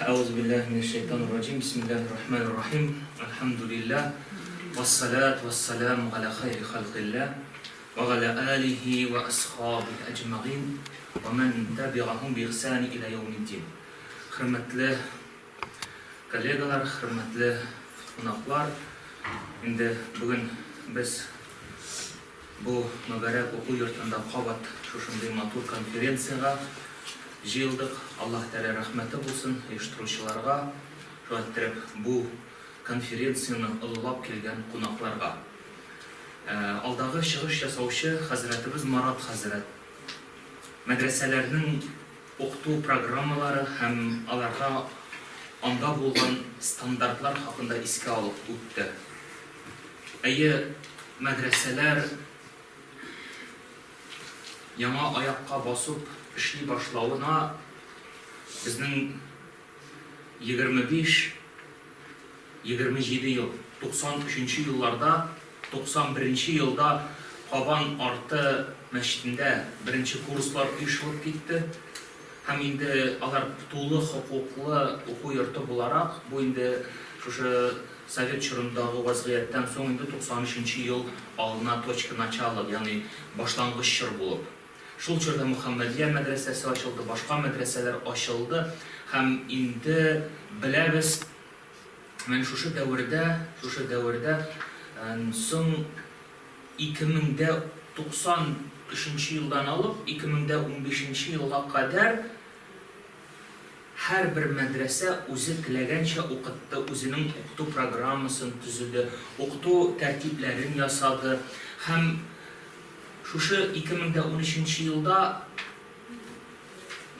Әгъузу биллаһи минәш шайтанир раҗим. Бисмиллаһир рахманир рахим. Әлхәмдүлиллаһ. Вассалату вассаламу галя хайри халкиллаһ ва галя алихи ва асхабихи әҗмәгыйн ва ман табиахум би ихсани иля яумиддин. Хөрмәтле коллегалар, хөрмәтле кунаклар, инде бүген без Бу мөбарәк уку йортында кабат шушындый матур конференциягә җыелдык. Аллаһ Тәгалә рәхмәте булсын оештыручыларга, шулай иттереп бу конференцияне олылап килгән кунакларга. Алдагы чыгыш ясаучы хәзрәтебез Марат хәзрәт мәдрәсәләрнең укыту программалары һәм аларга анда булган стандартлар хакында искә алып үтте. Әйе, мәдрәсәләр яңа аякка басып эшли башлавына безнең 25, 27 ел. 93 нче елларда, 91 нче елда Кабан арты мәчетендә беренче курслар оешылып китте. Һәм инде алар тулы хокуклы уку йорты буларак, бу инде шушы Совет чорындагы вазгыятьтән соң инде 93 нче ел алына точка начала, ягъни башлангыч чор булып. Шул чорда Мөхәммәдия мәдрәсәсе ачылды, башка мәдрәсәләр ачылды һәм инде беләбез, менә шушы дәвердә, шушы дәвердә соң 2093 нче елдан алып 2015 нче елга кадәр Һәрбер мәдрәсә үзе теләгәнчә укытты, үзенең укыту программасын төзеде, укыту тәртипләрен ясады һәм шушы 2013 нче елда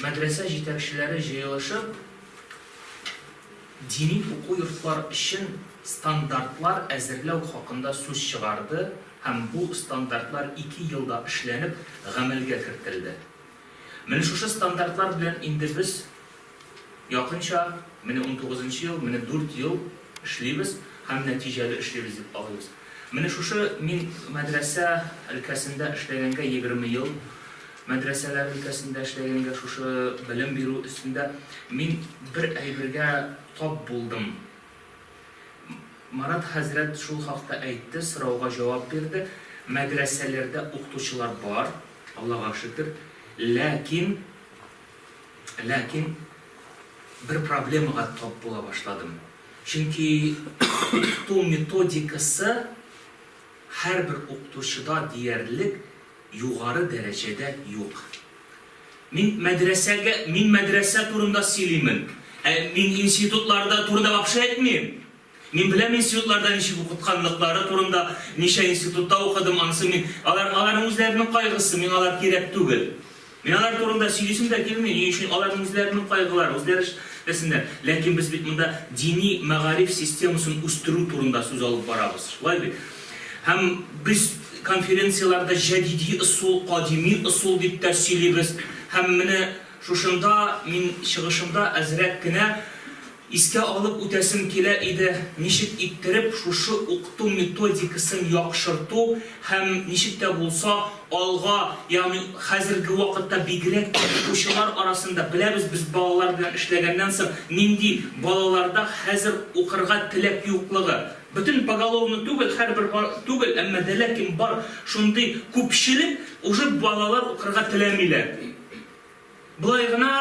мәдрәсә җитәкчеләре җыелышып, дини уку йортлар өчен стандартлар әзерләү хакында сүз чыгарды һәм бу стандартлар ике елда эшләнеп, гамәлгә кертелде. Менә шушы стандартлар белән инде без якынча менә унтугызынчы ел, менә дүрт ел эшлибез һәм нәтиҗәле эшлибез дип алыйбыз. Менә шушы мин мәдрәсә өлкәсендә эшләгәнгә 20 ел, мәдрәсәләр өлкәсендә эшләгәнгә шушы белем бирү өстендә мин бер әйбергә тап булдым. Марат хәзрәт шул хакта әйтте, сорауга җавап бирде. Мәдрәсәләрдә укытучылар бар, Аллага шөкер. Ләкин, ләкин бер проблемага тап була башладым. Чөнки укыту методикасы һәрбер укытучыда диярлек югары дәрәҗәдә юк. Мин мәдрәсәгә, мин мәдрәсә турында сөйлимен. Ә мин институтларда турында вообще әйтмим. Мин беләм институтларда ничек укытканлыклары турында, ничә институтта укыдым, анысы мин, алар, аларның үзләренең кайгысы, миңа алар кирәк түгел. Мин алар турында сөйлисем дә килми, ни өчен аларның үзләренең кайгылары, үзләре эшләсеннәр. Ләкин без бит монда дини мәгариф системасын үстерү турында сүз алып барабыз, шулай бит? Һәм без конференцияләрдә җәдиди ысул, кадими ысул дип тә сөйлибез. Һәм менә шушында мин чыгышымда әзрәк кенә искә алып үтәсем килә иде, ничек иттереп шушы укыту методикасын яхшырту һәм ничек тә булса алга, ягъни хәзерге вакытта бигрәк тә укучылар арасында, беләбез без балалар белән эшләгәннән соң, нинди балаларда хәзер укырга теләк юклыгы. Бөтен поголовно түгел, һәрбер бар түгел, әмма дә ләкин бар шундый күпчелек уже балалар укырга теләмиләр. Болай гына,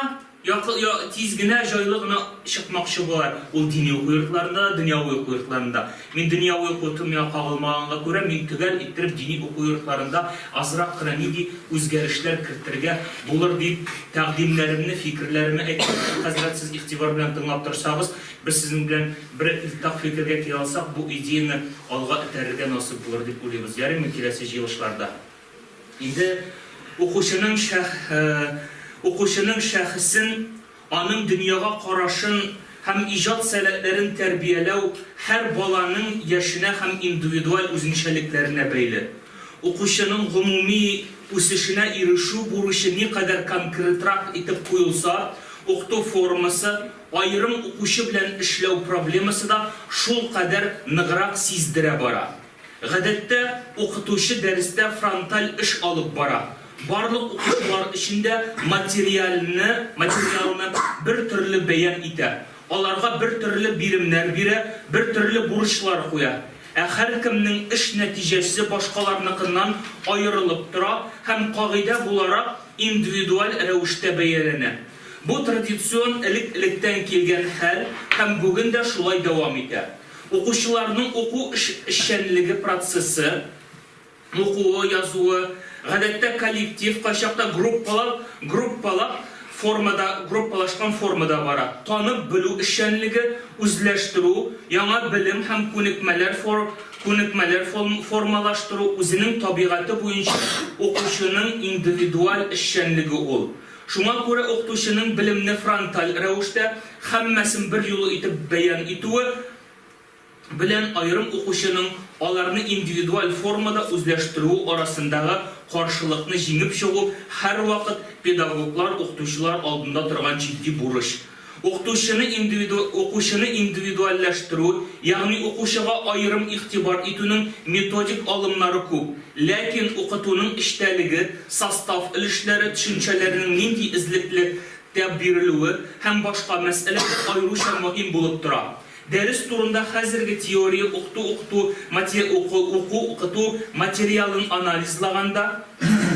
якы, я, тиз генә, җайлы гына чыкмакчы булалар. Ул дини уку йортларында да, дөньяви уку йортларында. Мин дөньяви уку йорты миңа кагылмаганга күрә, мин төгәл иттереп дини уку йортларында азрак кына нинди үзгәрешләр кертергә булыр дип тәкъдимнәремне, фикерләремне әйттем. Хәзрәт, сез игътибар белән тыңлап торсагыз, Без сезнең белән бер уртак фикергә килә алсак, бу идеяне алга этәрергә насыйп булыр дип уйлыйбыз. Ярыймы, киләсе җыелышларда? Инде укучының шәх укучының шәхесен, аның дөньяга карашын һәм иҗат сәләтләрен тәрбияләү һәр баланың яшенә һәм индивидуаль үзенчәлекләренә бәйле. Укучының гомуми үсешенә ирешү бурычы никадәр конкретрак итеп куелса, укыту формасы, Аерым укучы белән эшләү проблемасы да шулкадәр ныграк сиздерә бара. Гадәттә, укытучы дәрестә фронталь эш алып бара, барлык укучылар өчен дә материальне, материалны бер төрле бәян итә. аларга бер төрле биремнәр бирә, бер төрле бурычлар куя. Ә һәркемнең эш нәтиҗәсе башкаларныкыннан аерылып тора һәм, кагыйдә буларак, индивидуаль рәвештә бәяләнә. Бу традицион элек-электән килгән хәл һәм бүген дә шулай дәвам итә. Укучыларның уку эшчәнлеге процессы, укуы, язуы, гадәттә коллектив, кайчакта группалап, группалап формада, группалашкан формада бара. Танып белү эшчәнлеге, үзләштерү, яңа белем һәм күнекмәләр фор, күнекмәләр формалаштыру үзенең табигате буенча укучының индивидуаль эшчәнлеге ул. Шуңа күрә укытучының белемне фронталь рәвештә, һәммәсен берьюлы итеп бәян итүе белән аерым укучының аларны индивидуаль формада үзләштерүе арасындагы каршылыкны җиңеп чыгу һәрвакыт педагоглар, укытучылар алдында торган җитди бурыч. Укытучыны индивиду укучыны индивидуальләштерү, ягъни укучыга аерым игътибар итүнең методик алымнары күп. Ләкин укытуның эчтәлеге, состав өлешләре, төшенчәләрнең нинди эзлеклелектә бирелүе һәм башка мәсьәләләр аеруча мөһим булып тора. Дәрес турында хәзерге теория укыту-укыту мате уку-укыту материалын анализлаганда,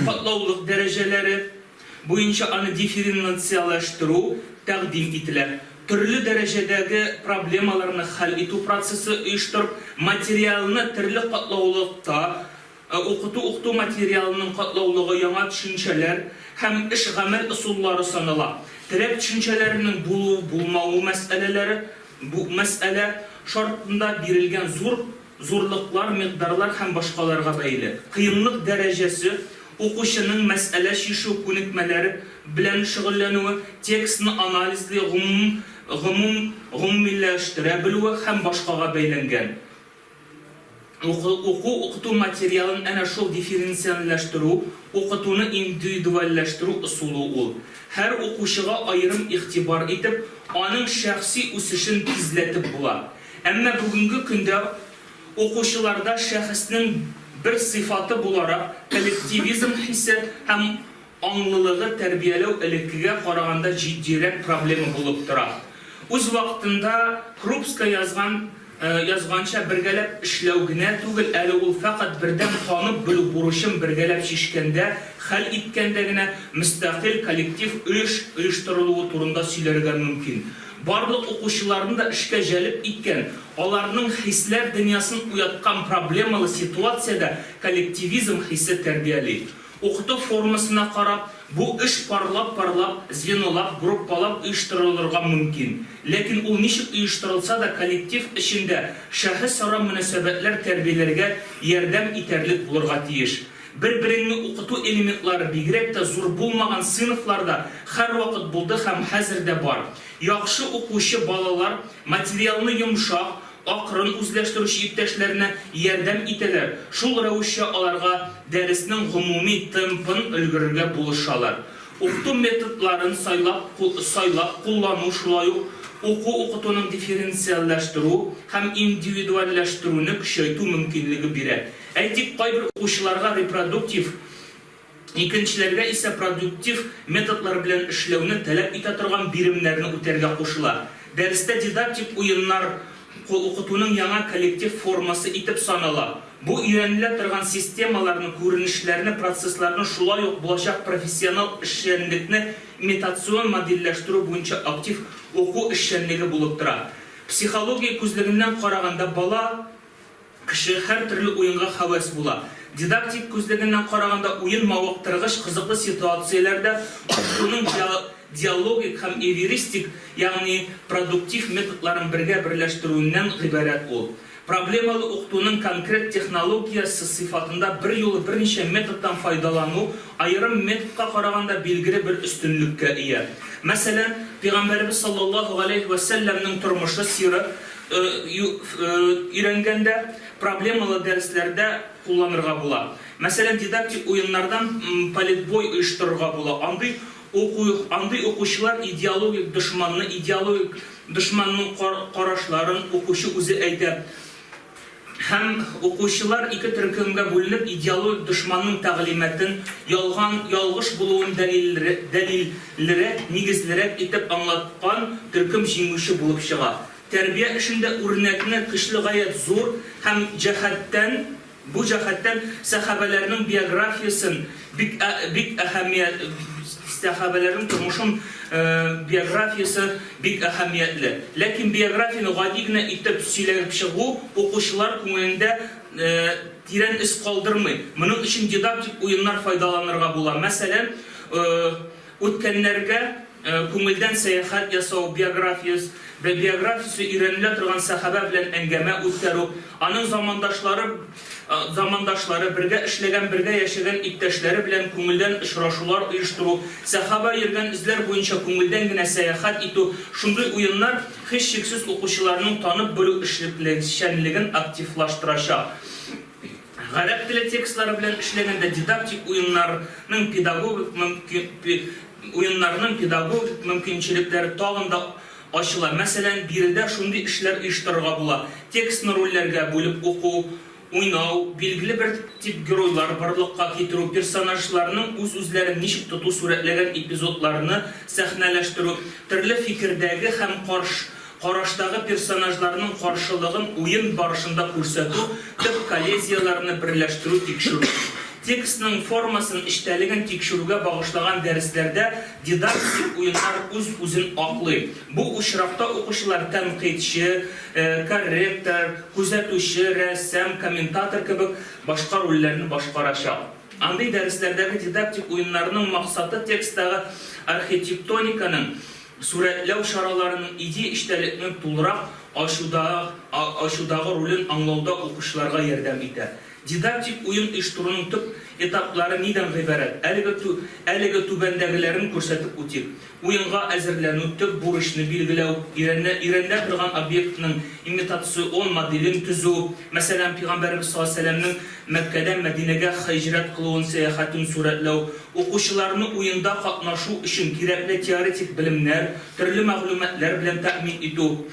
катлаулык дәрәҗәләре, буенча аны дифференциаллаштыру тәкъдим ителә. Төрле дәрәҗәдәге проблемаларны хәл итү процессы оештырып, материалны төрле катлаулылыкта укыту-укыту материалының катлаулыгы яңа төшенчәләр һәм эш-гамәл ысуллары санала. Терәк төшенчәләренең булу-булмавы мәсьәләләре, бу мәсьәлә шартында бирелгән зур зурлыклар, микъдарлар һәм башкаларга бәйле. Кыенлык дәрәҗәсе, укучының мәсьәлә чишү күнекмәләре белән шөгыльләнүе, текстны анализлый, гомум, гомум, гомумиләштерә белүе һәм башкага бәйләнгән. Уку, уку-укыту материалын әнә шул дифференциальләштерү, укытуны индивидуальләштерү ысулы ул. Һәр укучыга аерым игътибар итеп, аның шәхси үсешен тизләтеп була. Әмма бүгенге көндә укучыларда шәхеснең бер сыйфаты буларак коллективизм хисе һәм аңлылыгы тәрбияләү элеккегә караганда җитдирәк проблема булып тора. Үз вакытында Крупская язган язганча, бергәләп эшләү генә түгел, әле ул фәкать бердәм танып белү бурычын бергәләп чишкәндә, хәл иткәндә генә мөстәкыйль коллектив эш оештырылуы турында сөйләргә мөмкин. Барлык укучыларны да эшкә җәлеп иткән, аларның хисләр дөньясын уяткан проблемалы ситуациядә коллективизм хисе тәрбияли. Укыту формасына карап, бу эш парлап-парлап, звенолап, группалап оештырылырга мөмкин. Ләкин ул ничек оештырылса да коллектив эчендә шәхесара мөнәсәбәтләр тәрбияләргә ярдәм итәрлек булырга тиеш. Бер-береңне укыту элементлары бигрәк тә зур булмаган сыйныфларда һәрвакыт булды һәм хәзер дә бар. Яхшы укучы балалар материалны йомшак, акрын үзләштерүче иптәшләренә ярдәм итәләр, шул рәвешчә аларга дәреснең гомуми темпын өлгерергә булышалар. Укыту методларын сайлап сайлап куллану шулай ук уку-укытуның дифференциальләштерү һәм индивидуальләштерүне көчәйтү мөмкинлеге бирә. Әйтик, кайбер укучыларга репродуктив, икенчеләргә исә продуктив методлар белән эшләүне таләп итә торган биремнәрне үтәргә кушыла. Дәрестә дидактик уеннар укытуның яңа коллектив формасы итеп санала. Бу өйрәнелә торган системаларны, күренешләрне, процессларны, шулай ук булачак профессионал эшчәнлекне имитацион модельләштерү буенча актив уку эшчәнлеге булып тора. Психология күзлегеннән караганда, бала Кеше һәртөрле уенга һәвәс була. Дидактик күзлегеннән караганда, уен мавыктыргыч, кызыклы ситуацияләрдә укытуның диалогик һәм эвристик, ягъни продуктив методларын бергә берләштерүеннән гыйбарәт ул. Проблемалы укытуның конкрет технологиясе сыйфатында берьюлы берничә методтан файдалану аерым методка караганда билгеле бер өстенлеккә ия. Мәсәлән, Пәйгамбәребез саллаллаһу галәйһи вә сәлләмнең тормышы, сира, өйрәнгәндә, проблемалы дәресләрдә кулланырга була. Мәсәлән, дидактик уеннардан политбой оештырырга була. Андый уку, андый укучылар идеологик дошманны, идеологик дошманның карашларын укучы үзе әйтә. Һәм укучылар ике төркемгә бүленеп, идеологик дошманның тәгълиматын ялган, ялгыш булуын дәлиллерәк, нигезлерәк итеп аңлаткан төркем җиңүче булып чыга. Тәрбия эшендә үрнәкне көчле гаять зур һәм җәһәттән Бу җәһәттән сәхабәләрнең биографиясен бик бик әһәмия сәхабәләрнең тормышын биографиясе бик әһәмиятле. Ләкин биографияне гади генә итеп сөйләп чыгу укучылар күңелендә тирән эз калдырмый. Моның өчен дидактик уеннар файдаланырга була. Мәсәлән, Үткәннәргә күңелдән сәяхәт ясау, биографияс, биографиясе өйрәнелә торган сәхабә белән әңгәмә үткәрү, аның замандашлары, замандашлары, бергә эшләгән, бергә яшәгән иптәшләре белән күңелдән очрашулар оештыру, сәхаба йөргән эзләр буенча күңелдән генә сәяхәт итү, шундый уеннар, һичшиксез, укучыларның танып белү эшлеклечәнлеген активлаштырачак. Гарәп теле текстлары белән эшләгәндә дидактик уеннарның педагогик уеннарның педагогик мөмкинчелекләре тагын да ачыла. Мәсәлән, биредә шундый эшләр оештырырга була, текстны рольләргә бүлеп уку, уйнау, билгеле бер тип геройлар барлыкка китерү, персонажларның үз-үзләрен ничек тоту сурәтләгән эпизодларны сәхнәләштерү, төрле фикердәге һәм карш Караштагы персонажларның каршылыгын уен барышында күрсәтү, төп коллезияләрне берләштерү, тикшерү. Текстның формасын, эчтәлеген тикшерүгә багышлаган дәресләрдә дидактик уеннар үз-үзен аклый. Бу очракта укучылар тәнкыйтьче, корректор, күзәтүче, рәссам, комментатор кебек башка рольләрне башкарачак. Андый дәресләрдәге дидактик уеннарның максаты тексттагы архитектониканың, Сурәтләү чараларының идея эчтәлекне тулырак ачуда ачудагы ролен аңлауда укучыларга ярдәм итә. Дидактик уен оештыруның төп этаплары нидән гыйбарәт? Әлеге әлеге түбәндәгеләрен күрсәтеп үтик. Уенга әзерләнү, төп бурычны билгеләү, өйрәнә өйрәнелә торган объектның имитацион моделен төзү, мәсәлән, Пәйгамбәребез саллаллаһу галәйһи ва сәлләмнең Мәккәдән Мәдинәгә һиҗрәт кылуын, сәяхәтен сурәтләү, укучыларны уенда катнашу өчен кирәкле теоретик белемнәр, төрле мәгълүматлар белән тәэмин итү,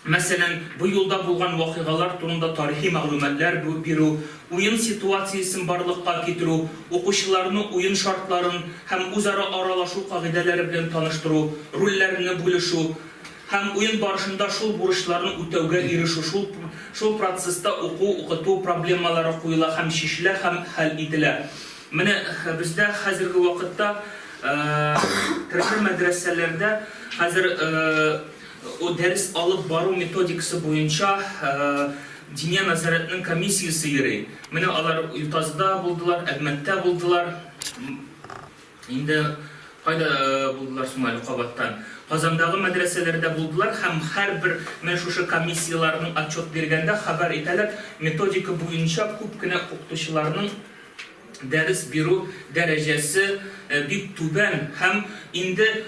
мәсәлән, бу юлда булган вакыйгалар турында тарихи мәгълүматлар бирү, уен ситуациясен барлыкка китерү, укучыларны уен шартларын һәм үзара аралашу кагыйдәләре белән таныштыру, рольләрне бүлешү, Һәм уен барышында шул бурычларны үтәүгә ирешү, шул шул процесста уку-укыту проблемалары куела һәм чишелә һәм хәл ителә. Менә бездә хәзерге вакытта төрле мәдрәсәләрдә хәзер дәрес алып бару методикасы буенча Диния нәзарәтнең комиссиясе йөри. Менә алар Ютазыда булдылар, Әлмәттә булдылар. Инде кайда булдылар соң әле кабаттан? Казандагы мәдрәсәләрдә булдылар һәм һәрбер менә шушы комиссияләрнең отчет биргәндә хәбәр итәләр, методика буенча күп кенә укытучыларның дәрес бирү дәрәҗәсе бик түбән һәм инде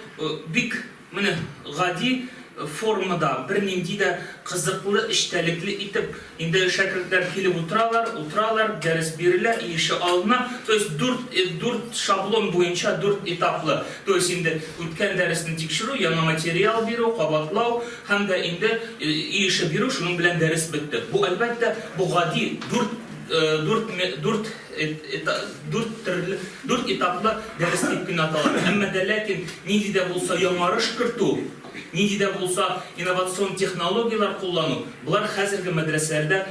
бик Менә гади формада, бернинди дә кызыклы, эчтәлекле итеп, инде шәкертләр килеп утыралар, утыралар, дәрес бирелә, иеше алына. То есть дүрт, дүрт шаблон буенча дүрт этаплы. То есть инде үткән дәресне тикшерү, яңа материал бирү, кабатлау һәм дә инде иеше бирү, шуның белән дәрес бетте. Бу, әлбәттә, бу гади дүрт, дүрт, дүрт Дүрт төрле, дүрт этаплы дәрес дип кенә атала. Әмма дә ләкин нинди дә булса яңарыш кертү, нинди дә булса инновацион технологияләр куллану, болар хәзерге мәдрәсәләрдә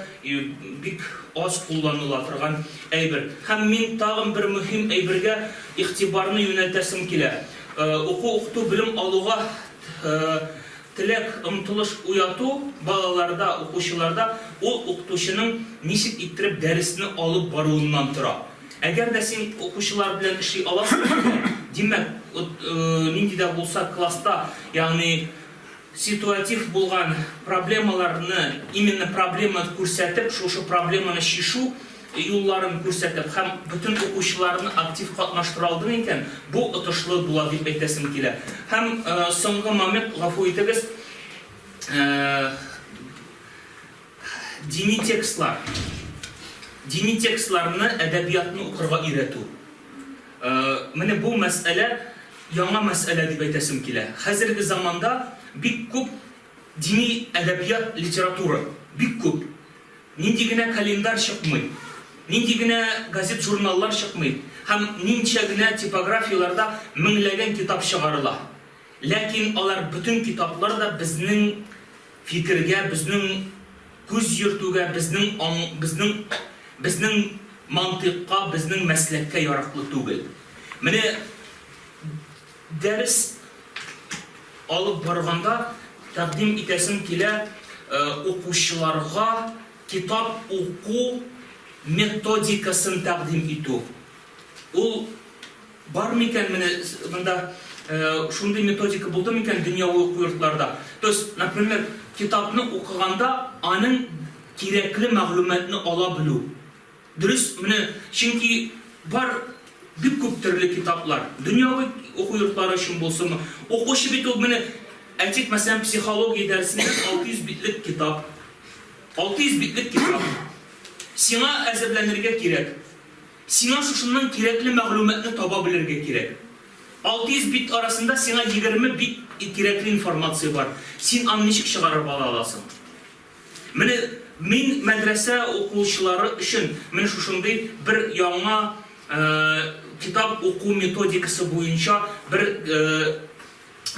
бик аз кулланыла торган әйбер. Һәм мин тагын бер мөһим әйбергә игътибарны юнәлтәсем килә. Уку-укыту белем алуга Теләк, омтылыш уяту балаларда, укучыларда ул укытучының ничек иттереп дәресне алып баруыннан тора. Әгәр дә син укучылар белән эшли аласың икән, димәк, нинди дә булса класста, ягъни ситуатив булган проблемаларны, именно проблема күрсәтеп, шушы проблеманы чишү юлларын күрсәтеп һәм бөтен укучыларны актив катнаштыра алдың икән, бу отышлы була дип әйтәсем килә. Һәм соңгы момент, гафу итегез, дини текстлар. Дини текстларны, әдәбиятны укырга өйрәтү. Менә бу мәсьәлә яңа мәсьәлә дип әйтәсем килә. Хәзерге заманда бик күп дини әдәбият, литература бик күп. Нинди генә календарь чыкмый, нинди генә газет-журналлар чыкмый һәм нинчә генә типографияләрдә меңләгән китап чыгарыла. Ләкин алар бөтен китаплар да безнең фикергә, безнең күз йөртүгә, безнең аң, безнең, безнең мантыйкка, безнең мәсләккә яраклы түгел. Менә Дәрес алып барганда тәкъдим итәсем килә укучыларга китап уку методикасын тәкъдим итү. Ул бар микән менә монда шундый методика булды микән дөньяви уку йортларда? То есть, например, китапны укыганда аның кирәкле мәгълүматны ала белү. Дөрес, менә чөнки бар бик күп төрле китаплар. Дөньяви уку йортлары өчен булсынмы. Укучы бит ул менә, әйтик, мәсәлән, психология дәресеннән 600 битлек китап. 600 битлек китап. Сиңа әзерләнергә кирәк. Сиңа шушыннан кирәкле мәгълүматны таба белергә кирәк. 600 бит арасында сиңа 20 бит кирәкле информация бар. Син аны ничек чыгарып ала аласың? Менә мин мәдрәсә укучылары өчен менә шушындый бер яңа китап уку методикасы буенча бер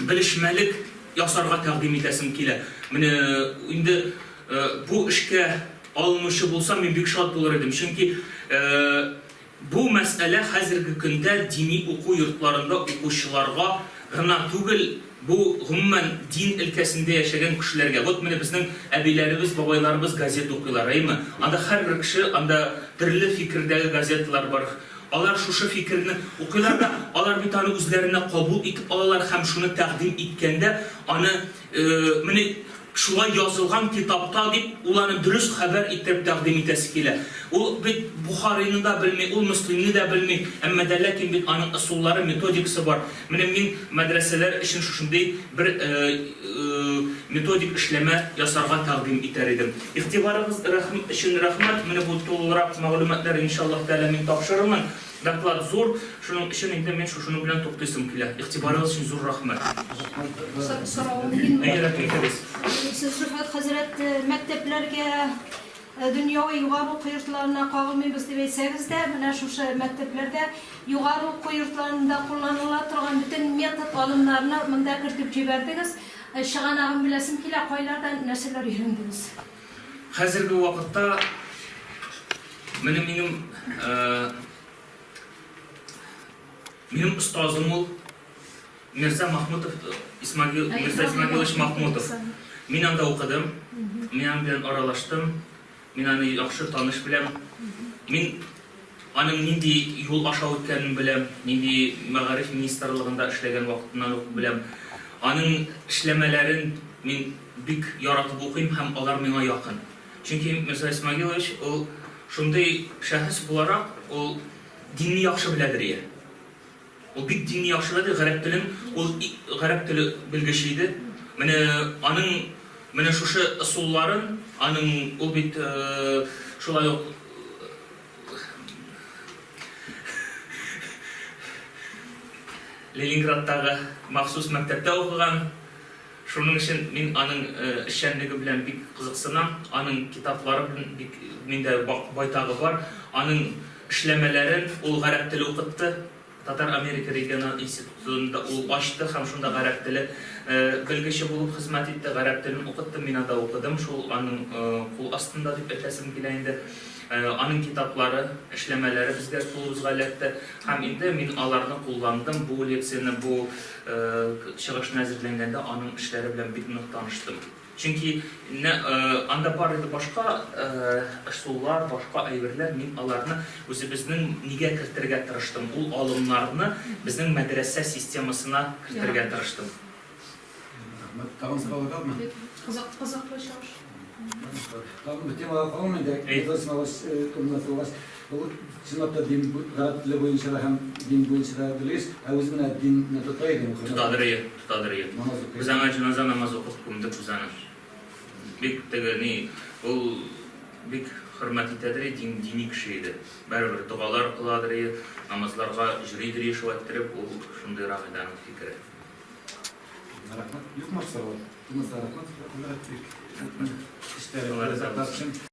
белешмәлек ясарга тәкъдим итәсем килә. Менә инде бу эшкә алынучы булса, мин бик шат булыр идем. Чөнки Бу мәсьәлә хәзерге көндә дини уку йортларында укучыларга гына түгел, бу, гомумән, дин өлкәсендә яшәгән кешеләргә. Вот менә безнең әбиләребез, бабайларыбыз газета укыйлар, әйеме? Анда һәрбер кеше, анда төрле фикердәге газеталар бар. Алар шушы фикерне укыйлар да, алар бит аны үзләренә кабул итеп алалар һәм шуны тәкъдим иткәндә аны, менә Шулай язылган китапта, дип, ул аны дөрес хәбәр иттереп тәкъдим итәсе килә. Ул бит Бохарины да белми, ул Мөслимне дә белми, әмма дә ләкин бит аның ысуллары, методикасы бар. Менә мин мәдрәсәләр өчен шушындый бер методик эшләмә ясарга тәкъдим итәр идем. Игътибарыгыз өчен рәхмәт. Менә бу тулырак мәгълүматлар, иншаллаһ тәгалә, мин тапшырырмын. Доклад зур, шуның өчен инде мин шушының белән туктыйсым килә. Игътибарыгыз өчен зур рәхмәт. Соравым мөмкинме? Әйе, рәхим итегез. Сез, Рифгать хәзрәт, мәктәпләргә, дөньяви югары уку йортларына кагылмыйбыз дип әйтсәгез дә, менә шушы мәктәпләрдә, югары уку йортларында кулланыла торган бөтен метод алымнарны монда кертеп җибәрдегез. Чыганагын беләсем килә, кайлардан нәрсәләр өйрәндегез? Хәзерге вакытта менә минем минем остазым ул Мирза Махмутов Исмагил Мирза Исмагилович Махмутов. Мин анда укыдым. Мин аның белән аралаштым. Мин аны яхшы таныш беләм. Мин аның нинди юл аша үткәнен беләм, нинди мәгариф министрлыгында эшләгән вакытыннан ук беләм. Аның эшләмәләрен мин бик яратып укыйм һәм алар миңа якын. Чөнки Мирза Исмагилович ул шундый шәхес буларак, ул динне яхшы беләдер ия. Ул бик динне яхшы беләдер, гарәп телен, ул гарәп теле белгече иде. Менә аның менә шушы ысулларын, аның ул бит шулай ук Ленинградтагы махсус мәктәптә укыган. Шуның өчен мин аның эшчәнлеге белән бик кызыксынам, аның китаплары белән бик миндә байтагы бар. Аның эшләмәләрен ул гарәп теле укытты. Татар-Америка региональ институтында ул ачты һәм шунда гарәп теле белгече булып хезмәт итте, гарәп телен укытты, мин анда укыдым, шул аның кул астында дип әйтәсем килә инде. Аның китаплары, эшләмәләре безгә кулыбызга эләкте. Һәм инде мин аларны кулландым, бу лекцияне, бу чыгышны әзерләнгәндә аның эшләре белән бик нык таныштым. Чөнки анда бар иде башка ысуллар, башка әйберләр, мин аларны үзебезнең нигә кертергә тырыштым, ул алымнарны безнең мәдрәсә системасына кертергә тырыштым. Рәхмәт. Тагын сораулар бармы? Бик кызык, кызыклы чыгыш. Тагын бер темага кагылмыйм инде. Әйе. Турында соралгач, ул чынлап та дин гарәп теле буенча да һәм дин буенча да белгеч, ә үзе менә динне тота идеме? Тотадыр, әйе, тотадыр, әйе. Намаз укый. Без аңа җеназа намазы укып күмдек без аны. Бик теге ни, ул бик хөрмәт итәдер, дин, дини кеше иде. Барыбер догалар кыладыр, намазларга йөридер, шулай иттереп, ул шундыйрак иде аның фикере. Рәхмәт. Юкмы сораулар? Тумаса рәхмәт. Рәхмәт. Эшләре.